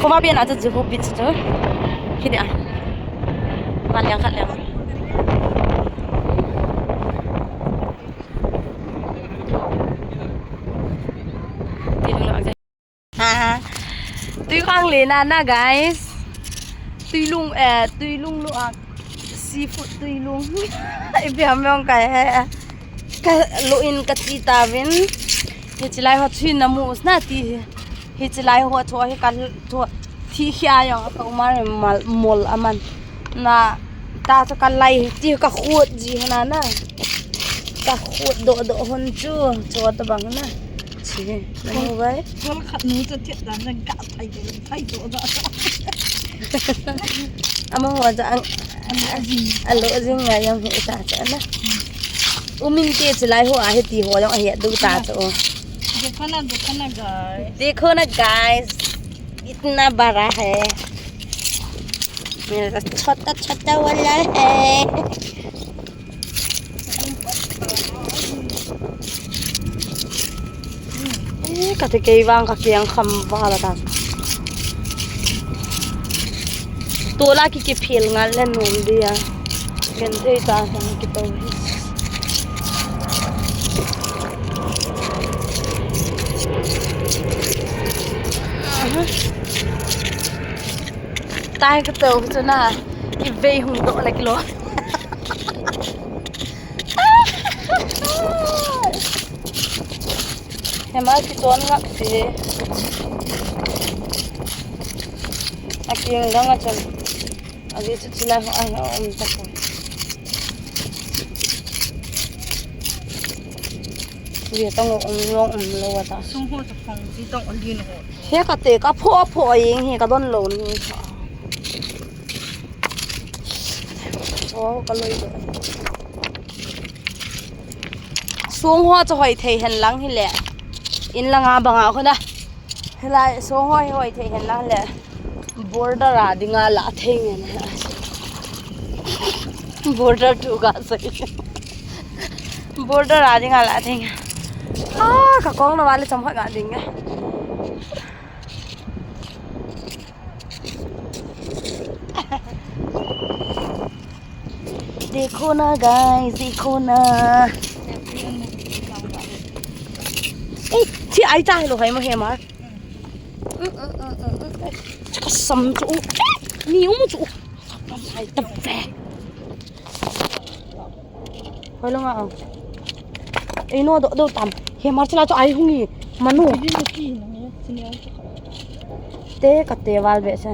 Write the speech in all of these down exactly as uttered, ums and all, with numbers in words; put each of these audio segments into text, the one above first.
Koma bia na chu Juhu Beach chu. Hi dia. Khat liang, khat liang. Tui lung lou a. Ha. Tui khang le na na, guys. Tui lung, eh, tui lung lou a. Seafood tui lung. Ipi ham jong kai he. Ka lou in ka chi ta vin. Hichi lai ho chin na mu na ti. Hichi lai ho cho hi ka cho thi khia jong ka umar mal mol aman. Na ta cho ka lai ti ka khut ji na na. Ka khut do do hon chu cho ta bang na. Chi, na mu bai. Kol khat nu chu thiat dan jang ka thai do, thai do da. Ama ho jang. Alo jing. Alo jing ngai jong hi ta cha na. Umin te chi lai ho a hi ti ho jong a hi du ta cha o. Dekho na, dekho na guys. Dekho na guys. Itna bada hai. Mera chota chota wala hai. Eh, kati kei vang ka kiang kham vala ta. Tola ki kiphel ngal le nom dia. Ken thei ta sang ki to. Aha. Tai ka to chu na. Ki vei hung do le kilo. Hema kiton ngap si. Aking dang a chun. Agi chu chilai ho ai ho um ta ko. Ye tong um long um lo ta. Sung ho ta phong ji tong a lin ho. He ka te ka pho pho ing he ka don lo ni. Oh, ka loi do. Sung ho chu hoi thei hen lang hi le. In langa banga khu na. Hilai sung ho hi hoi thei hen lang le. Border a dinga la thei ngen. Border tu ga sai. Border a dinga la thei ngen. Ah, ka kong na wale cham hoi ga ding nge. Dekho na guys, dekho na. Eh, thi ai ta lo hai mo he mar. Kasam chu. Ni um chu. Ai ta ve. Hoi lo nga. Ei no do do tam. He mar chila chu ai hung i. Manu. Te ka te val ve se.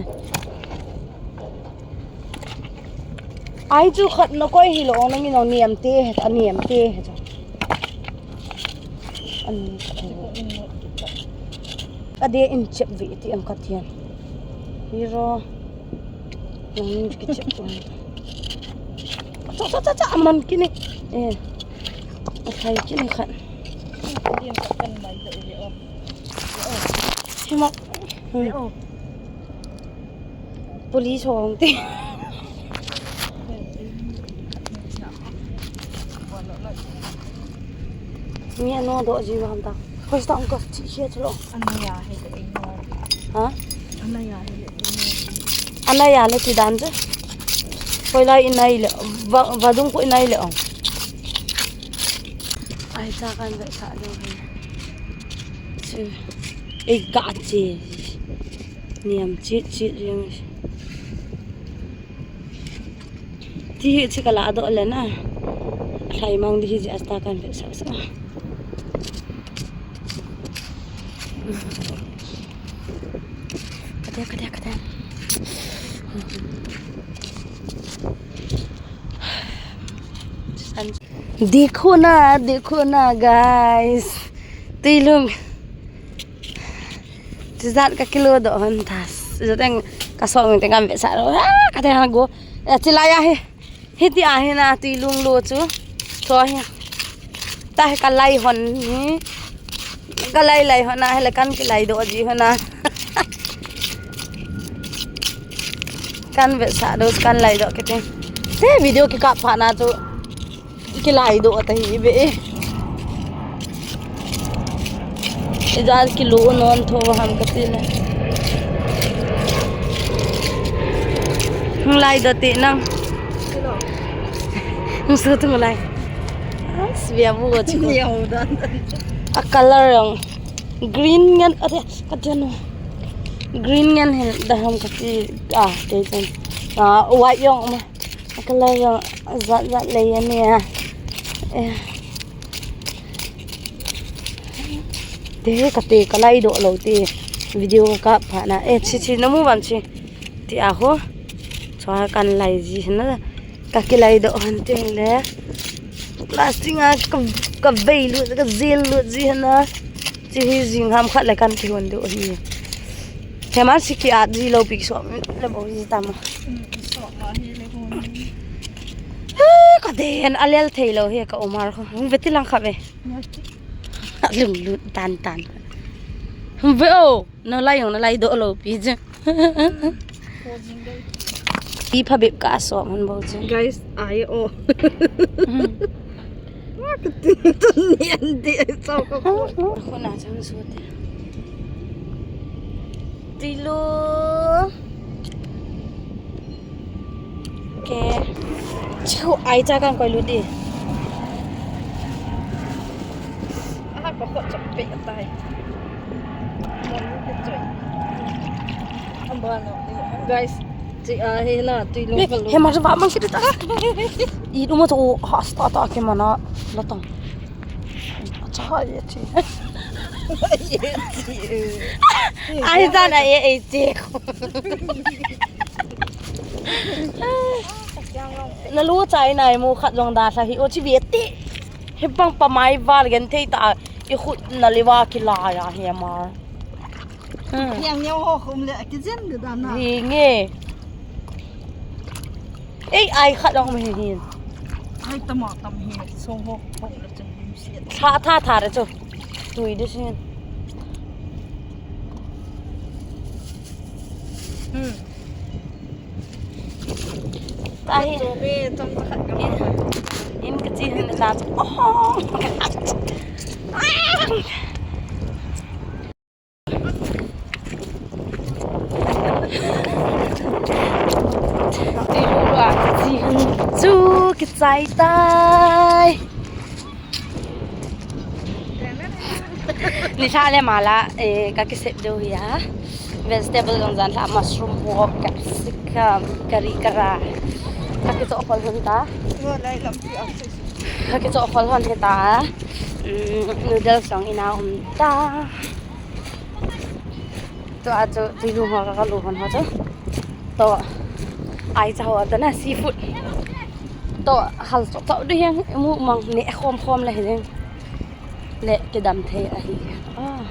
Ai chu khat na koi hi lo, na mi no niam te he, a niam te he chu. An ka de in chep vi ti am ka thian. Hero. Nang ki chep tu. Cha cha cha cha, aman kini. Eh. Athai kini khat. Hima. Hmm. Police hong te. Mi ano do ji ham ta. First time ka chi che chlo. Ano ya he de no. Ha? Ano ya he de no. Ano ya le ti dan je. Koi lai in nai le. Va, vadung ko in nai le ong. Ai cha kan ve cha do he. Chu. Ei ka che. Niam chit chit jeng. Ti hi chi ka la do le na. Lai mang di hi ji asta kan ve sa sa. Kate, kate, kate. San. Dekho na, dekho na, guys. Tui lung. Tijat ka kilo do hon tas. Jateng ka song teng kan ve sa lo. Ah, kate ha go. Eh, chilai a hi. Hiti a hi na tui lung lo chu. Cho hi. Ta hi ka lai hon hi. Ka lai lai hon na hi le kan ki lai do ji hon na. Kan ve sa do kan lai do kiti. Te video ki kap pha na chu. Ki lai do ta hi be. Ijat kilo non tho ham kati le. Hung lai doh ti nang. Hung so tung lai. As, bia bu go chu. Ni au dan. A color jong green ngen, ate, ka tia no. Green ngen hin da ham ka ti, ah, te chen. Ah, white jong ma. A color jong jat jat lei ani a. Eh. Te ka te ka lai doh lou te. Video ka kap pha na. Eh, chi chi na mu vam chi. Ti a ho. Chua kan lai ji hina. Ka kilai doh hon teng le. Plastic a ka, ka vei lut, ka jil lut ji hina. Chi hi jing ham khat le kan kihon doh hi. He man si ki at ji lou pi so le bo ji tam. Hmm, so ma hi le ko ni. Ah, ka den a lel thei lou hi ka umar ko. Hung ve ti lang kha ve. Lung lut tan tan. Hung ve o. Na lai jong na lai doh lou pi je. Ti pha bep ka so man bo je. Guys, ai o. Hmm. Wa ka ti tu ni an ti ai so ka ko. Ko na chang so te. Ti lo. Ke. Chu ai cha kan koi lut di. Aha, ko ko chak pe tai. Mo lu ke choi. Amba no. Guys, chi a he na, tui lo. He, ka lo. He ma va mang ki ta. I du ma to ha sta ta ke mana la tang. Acha ha ye chi. Ye chi. Ai za na ye e chi. Na lu chai nai mu khat jong da sa hi o chi ve ti. He bang pa mai val gen thei ta i khut na le wa ki la ya he ma. Hmm. Yang neo ho khum le ki jen de da na. Hi nge. Ei, ai khat jong um hi hin. Ai tama tam hi, so ho ho le chang lim si. Tha, tha, tha re chu. Tui de sin. Hmm. Ta hi. Cho be, chang ta khat ka. In, in ka chi hin ta. Oh. Chu kichai tai. Ni sa le mala, eh, ka kisep deu hi a. Vegetable jong jan la, mushroom ho, capsicum, kari kara. Ka kicho khol hon ta. Ka kicho khol hon hi ta. Mm, noodles jong ina um ta. Tua chu tui lung ho ka, ka lu hon ho chu. To ai cha ho ta na seafood. To hal chok chok du hiang mu mang ne khom khom le hiang. Le kidam thei ahi. Ah.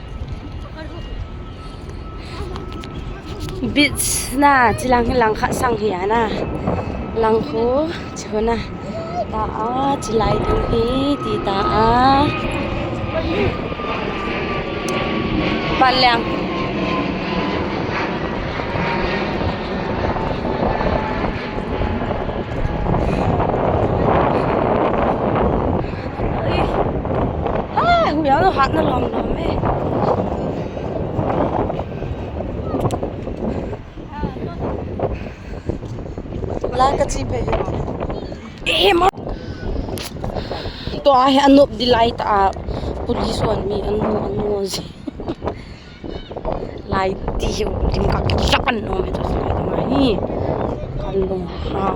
Beach na, chilang hi lang khat sang hi a na. Lang khu, chi khu na. Ta a, chilai ding hi, ti ta a. Pan liang. Ai, hui a, hat na lom lom e. Lai ka chi phei hi. Eh, ma. Tua hi anop di lai ta a. Police hon mi anu, anu ji. Lai ti hi lim ka kilapan nom e to lai ta mai. Kan lung ha.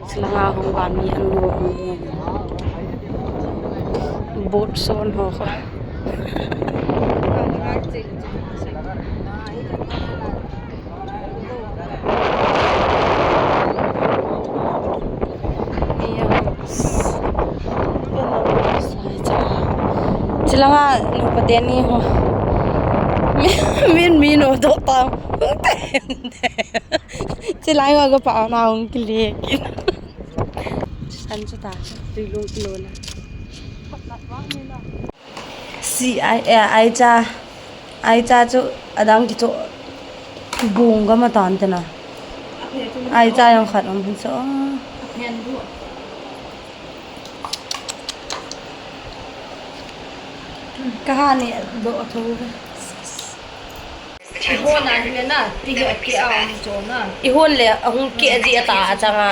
Silanga hung ba mi anu, anu. Boat son ho ho. Chilanga nupa teni ho. Min, min, min no do ta. Chilai wa ga pa na ung kile kin. San chu ta, tui lung kilo na. Si ai, eh, ai cha, ai cha chu adang kicho bung ga ma tan te na. Ai cha jong khat um hin so. Ka ha ni do tho. Hon ahile na, ti hi akeh a um chu na. Ihon le ahung keh ji ata achanga.